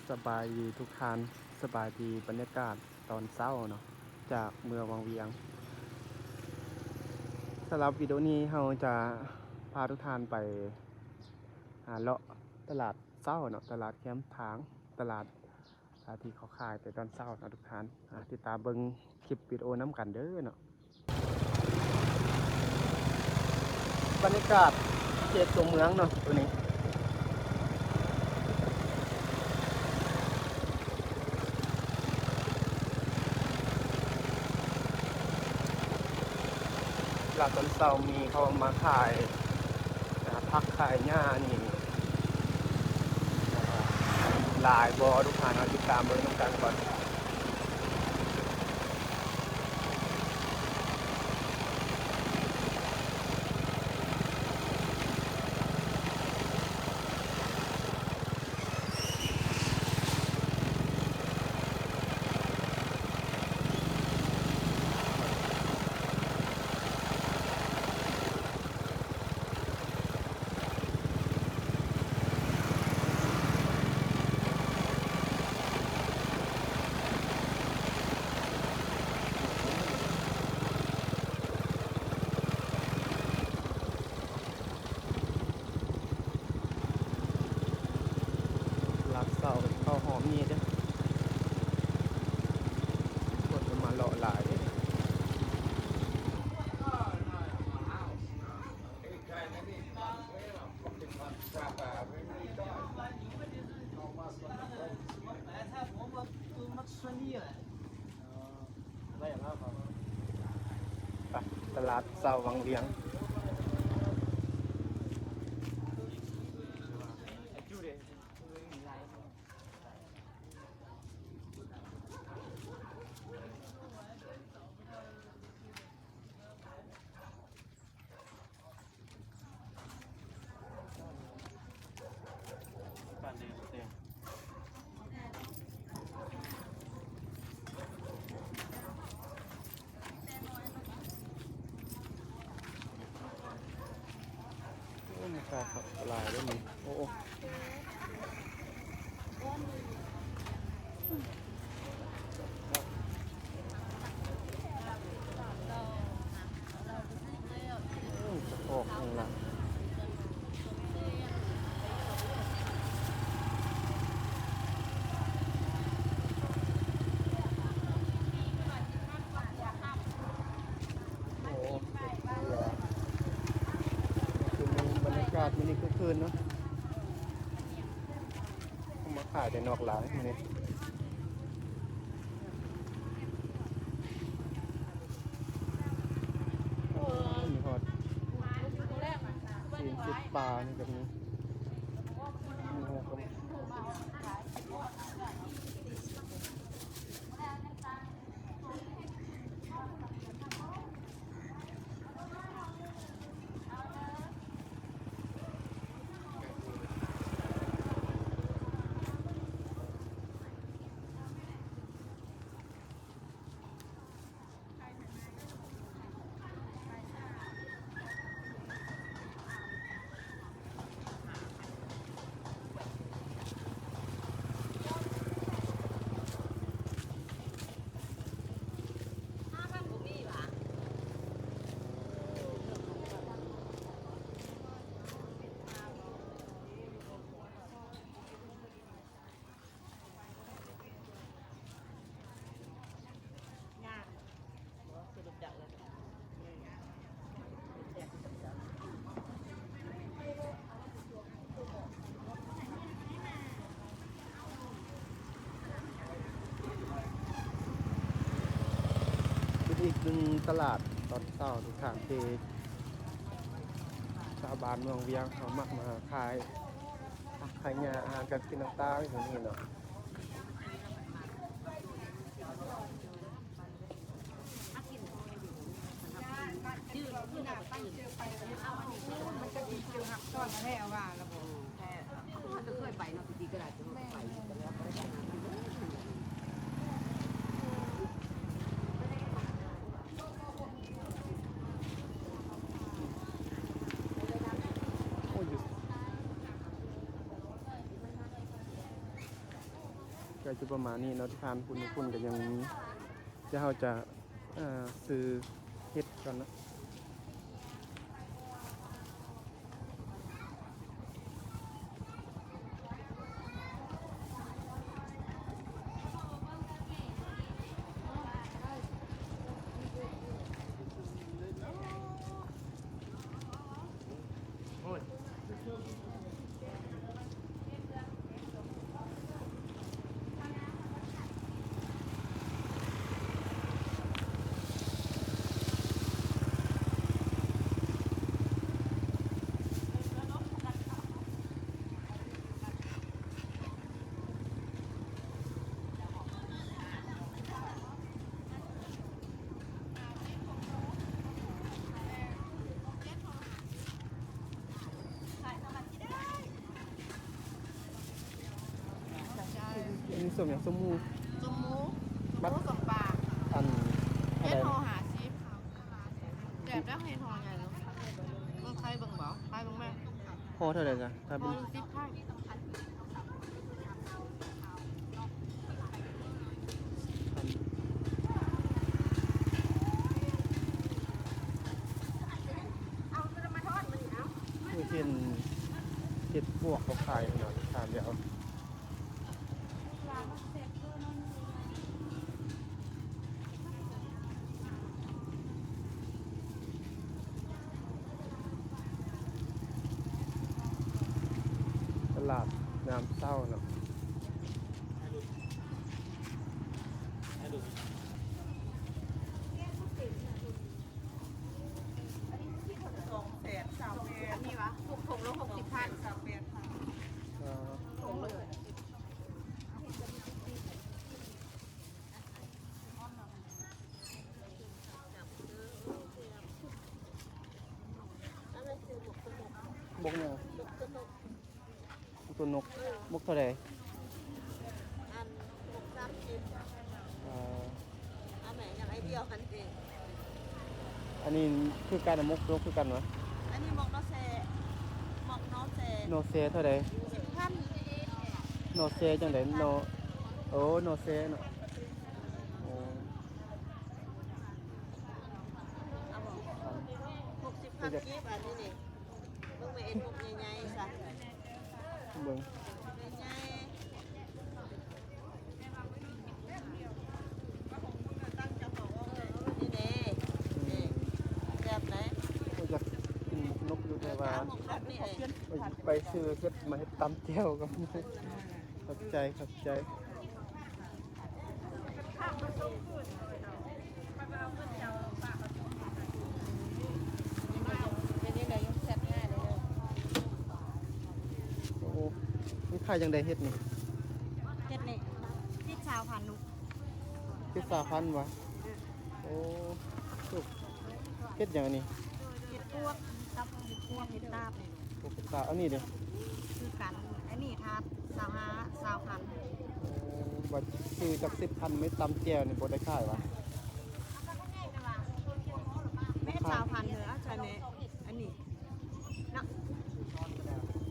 ສະບາຍດີທຸກທ່ານ, ສະບາຍດີບັນຍາກາດຕອນເຊົ້າເນາະ ຈາກເມືອງວັງວຽງ. ສຳລັບວິດີໂອນີ້ເຮົາຈະພາທຸກທ່ານໄປ ຫາເລາະຕະຫຼາດເຊົ້າເນາະ, ຕະຫຼາດແຄມທາງ, ຕະຫຼາດ ອາ ທີ່ເຂົາຂາຍແຕ່ຕອນເຊົ້າເນາະທຸກທ່ານ. ອາ ຕິດຕາມເບິ່ງຄລິບວິດີໂອນຳກັນເດີເນາະ. ບັນຍາກາດເຂດຕົວເມືອງເນາະ ໂຕນີ້ ຕະຫຼາດຕອນເຊົ້າມີເຂົາມາຂາຍ ອ່າ ຜັກຂາຍຫຍ້ານີ້ ອ່າ ຫຼາຍບໍ່ ລູກຄ້າເນາະ ຕິດຕາມເບິ່ງນຳກັນກ່ອນ. ລັກເຊົາເຂົ້າຫອມນີ້ເດີ້ ຄົນກໍມາເລາະຫຼາຍເດ້. ໄປຕະຫຼາດເຊົ້າວັງວຽງ. ໂອ້ ມີຂາຍຜັກຫຼາຍເດ້ນີ້ ໂອ້. ອືມ ສະໂພກຂ້າງຫຼັງ ໂອ້ ຄືບັນຍາກາດມື້ນີ້ຄືຄືນເນາະ. ເຂົາມາຂາຍແຕ່ນອກຫຼາຍມື້ນີ້. ໂອ້ ມີຮອດຊີ້ນ ສິບປານີ້ກໍມີ ມີຮອດ ເປັນອີກໜຶ່ງຕະຫຼາດຕອນເຊົ້າ ທີ່ ທີ່ຊາວບ້ານເມືອງວຽງເຂົາມັກມາຂາຍ ຂາຍຫຍ້າ ອາຫານການກິນຕ່າງໆ ຢູ່ນີ້ເນາະ. ມັນກະຊິເຈີຮັບຊ້ອນແທ້ວ່າລະບໍ່. ເຮົາກະເຄີຍໄປເນາະ ປີກະດາຍເຮົາກະໄປ ແຕ່ວ່າບໍ່ໄດ້ໄປຫາມັນເລີຍ. ໂອ້ຍ. ກໍຈະປະມານນີ້ເນາະ ທີ່ຜ່ານພຸ້ນ ພຸ້ນກໍຍັງມີ ດຽວເຮົາຈະ ເອີ ຊື້ເຫັດກ່ອນເນາະ. ອັນນີ້ສົ້ມຫຍັງ? ສົ້ມໝູ ສົ້ມໝູ ສົ້ມໝູ ບັດ ສົ້ມປາ ອັນ ເຈັດຫໍ່ຫ້າສິບ. ແບບນັ້ນເຫັນຫໍ່ໃຫຍ່ເນາະ ເບິ່ງໄຂ່ເບິ່ງບໍ່? ໄຂ່ເບິ່ງແມ່ ຫໍ່ເທົ່າໃດຈະ? ຖ້າເປັນ ຫໍ່ໜຶ່ງສິບພັນ. ເຮັດ ເຮັດປວກເຂົາຂາຍເນາະ ຖາມແລ້ວ. ຕະຫຼາດຍາມເຊົ້າເນາະ. ສອງແສນຊາວແປດ ອັນນີ້ຫວາ? ຫົກຖົງລະຫົກສິບພັນ. ເອີ ຖົງລະຫົກສິບ. ບົກຫຍັງ? ຕົວນົກ. ບົກເທົ່າໃດ? ອັນ ບົກສາມສິບ. ເອີ ເອົາແມ່ ຍັງໄອດຽວຫັ້ນເດ. ອັນນີ້ຄືກັນ ບົກ ບົກຄືກັນຫວາ? ອັນນີ້ບົກໜໍ່ແຊ ບົກໜໍ່ແຊ. ໜໍ່ແຊເທົ່າໃດ? ສິບພັນ. ໜໍ່ແຊຈັ່ງໃດ? ໜໍ່ ໂອ້ ໜໍ່ແຊເນາະ. ໂອ້ ເອົາບໍ່? ຫົກສິບພັນກີບ ອັນນີ້ນີ້. ເບິ່ງແມ່ ເອັນບົກໃຫຍ່ໆຊະ ເບິ່ງ ໃຫຍ່ໆ ນີ້ເດ້ ອືມ ນີ້ ແຊບໄດ໋. ໂອ້ ຢາກກິນໝົກນົກຢູ່ ແຕ່ວ່າ ເອົາໝົກນົກນີ້ ໄປຊື້ເຫັດມາເຮັດຕຳແຈ່ວກັນ. ຂອບໃຈ ຂອບໃຈ. ເປັນຈັ່ງໃດ ຍັງແຊັດງ່າຍເດີ. ໂອ້ ມັນຂາຍຈັ່ງໃດເຫັດນີ້? ເຫັດນີ້ ເຈັດສິບພັນລູກ. ເຈັດສິບພັນຫວາ? ເອີ ໂອ້ ເຫັດຫຍັງອັນນີ້? ເຫັດປວກ ຕັບ ເຫັດປວກ ເຫັດຕາບ. ປົກກະຕາ ອັນນີ້ເດ? ຄືກັນ ອັນນີ້ທາດຊາວຫ້າ ຊາວພັນ. ໂອ້ ບັດຊື້ຈັກສິບພັນ ໄວ້ຕຳແຈ່ວນີ້ບໍ່ໄດ້ຂາຍຫວາ? ແມ່ນຊາວພັນເດີ ເອົາໃສ່ແມ່ ອັນນີ້ເນາະ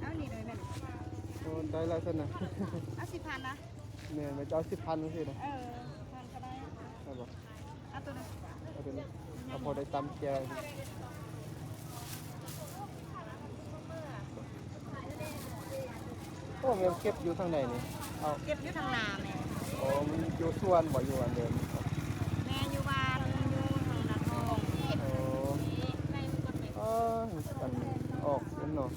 ເອົານີ້ເລີຍແມ່ນ. ໂອ້ ໄດ້ຫຼາຍຊັ້ນນະ ເອົາສິບພັນນະ. ແມ່ນ ແມ່ນ ເອົາສິບພັນຈັ່ງຊີ້ນະ. ເອີ ສິບພັນກໍໄດ້ ໄດ້ບໍ່? ເອົາໂຕນັ້ນ ເອົາໂຕນີ້ ເອົາພໍໄດ້ຕຳແຈ່ວ. ໂອ້ ແມ່ນເກັບຢູ່ທາງໃດນີ້? ເອົາ ເກັບຢູ່ທາງນາແມ່. ອໍ ມັນຢູ່ສວນບໍ່ ຢູ່ອັນເດີ? ແມ່ນ ຢູ່ບ້ານ ຢູ່ນາທອງ. ໂອ້ ເອີ ອັນອອກເນາະ.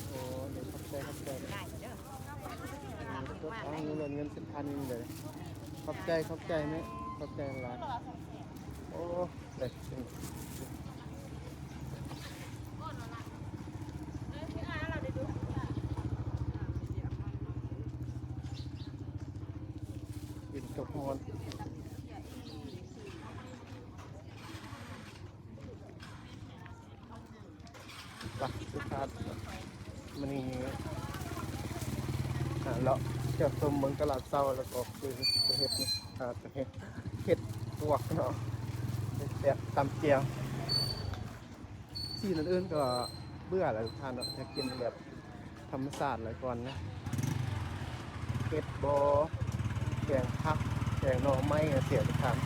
ໂອ້ ເດີ ຂອບໃຈ ຂອບໃຈ. ໄດ້ເດີ ເອົາເງິນສິບພັນນີ້ເດີ. ຂອບໃຈ ຂອບໃຈແມ່ ຂອບໃຈຫຼາຍ. ໂອ້ ໄດ້ ກິນກັບຮ້ອນ. ໄປ ສຸດທ້າຍ ມື້ນີ້ ອ່າ ເລາະທ່ຽວຊົມເບິ່ງຕະຫຼາດເຊົ້າ ແລ້ວກໍຄືເຫັດນີ້ ອ່າ ເຫັດ ເຫັດປວກເນາະ ເຮັດແບບຕຳແຈ່ວ. ສິ່ງອື່ນໆກໍເບື່ອແລ້ວທຸກທ່ານເນາະ ຢາກກິນແບບທຳມະຊາດຫຼາຍກ່ອນນະ. ເຫັດບໍ່ ແກງຜັກ ແກງໜໍ່ໄມ້ຈັ່ງຊີ້ ທ່ານ.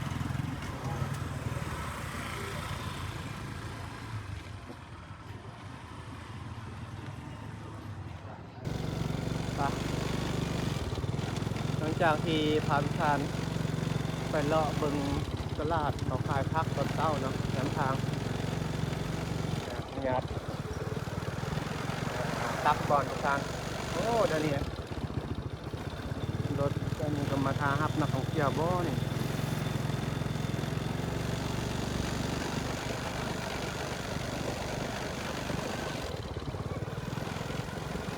ໄປ ຫຼັງຈາກທີ່ພາທຸກທ່ານໄປເລາະເບິ່ງຕະຫຼາດເຂົາຂາຍຜັກຕອນເຊົ້າເນາະ ແຄມທາງ ອະນຸຍາດຕັກກ່ອນທຸກທ່ານ. ໂອ້ ດຽວນີ້ ລົດອັນນີ້ກໍມາຖ້າຮັບນັກທ່ອງທ່ຽວບໍ່ນີ້?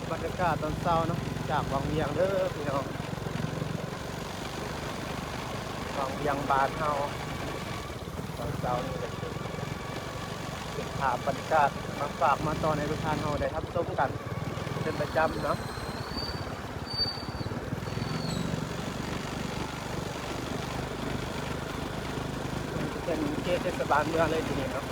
ບັນຍາກາດຕອນເຊົ້າເນາະ ຈາກວັງວຽງເດີພີ່ນ້ອງ ວັງວຽງບ້ານເຮົາ ຕອນເຊົ້ານີ້ກໍເປັນພາບບັນຍາກາດມາຝາກມາຕ້ອນໃຫ້ທຸກທ່ານເຮົາໄດ້ຮັບຊົມກັນເປັນປະຈຳເນາະ. ເປັນເຂດເທດສະບານເມືອງເລີຍທີນີ້ເນາະ.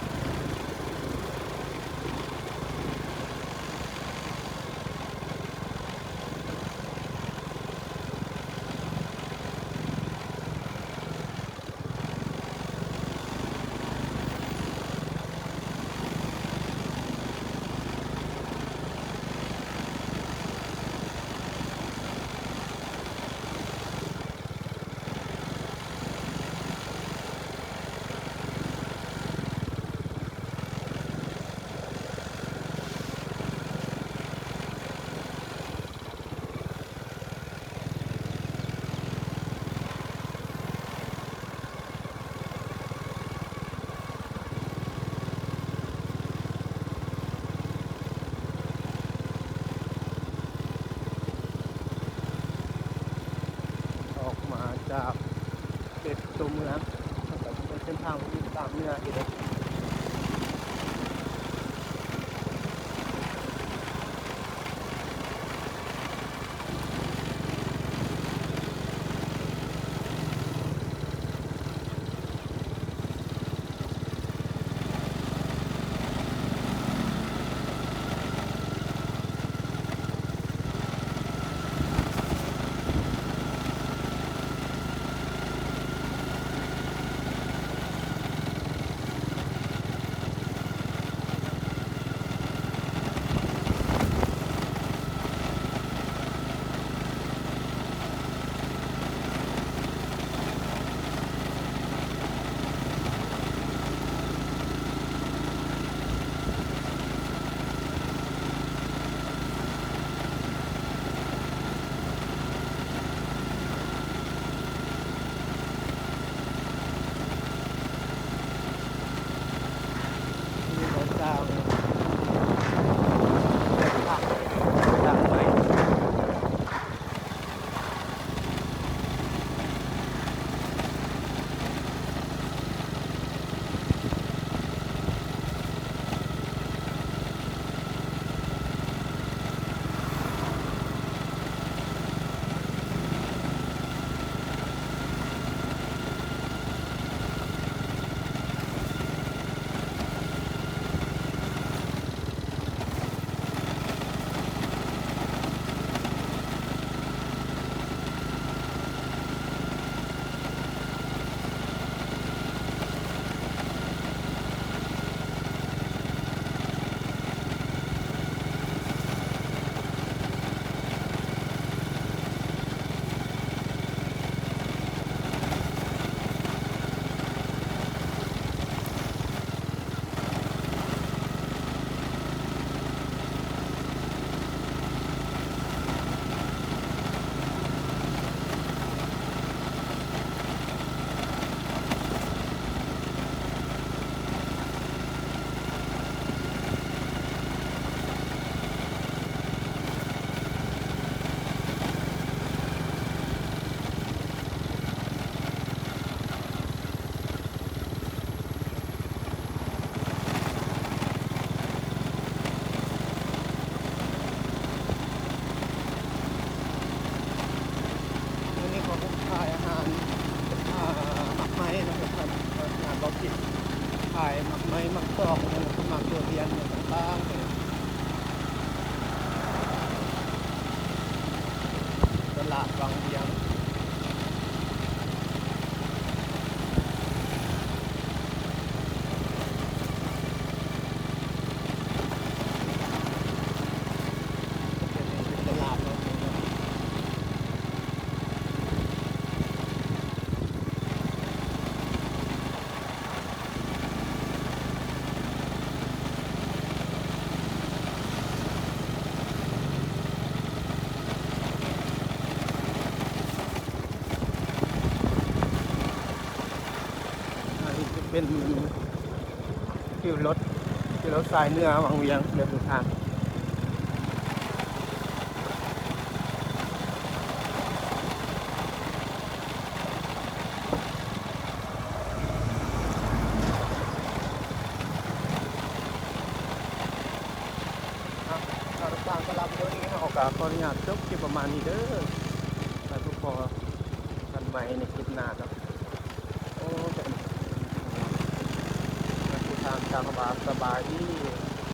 ອອກມາຈາກເຂດຕົວເມືອງ ເປັນເສັ້ນທາງທີ່ຕາມເມືອງຢູ່ເດ້. ເ ຕະຫຼາດວັງວຽງ. ອັນນີ້ຈະເປັນຄິວລົດ ຄິວລົດສາຍເໜືອວັງວຽງເດີນທາງ. ອ່ະ ການເດີນທາງສຳລັບມື້ນີ້ເຮົາກະຂໍອະນຸຍາດຈົບຄລິບປະມານນີ້ເດີ ແລ້ວພົບພໍ້ກັນໃໝ່ໃນຄລິບໜ້າເນາະ. ໂອ້ ແຕ່ ທ່ານຜູ້ທາງກ່າວຄຳວ່າສະບາຍດີ.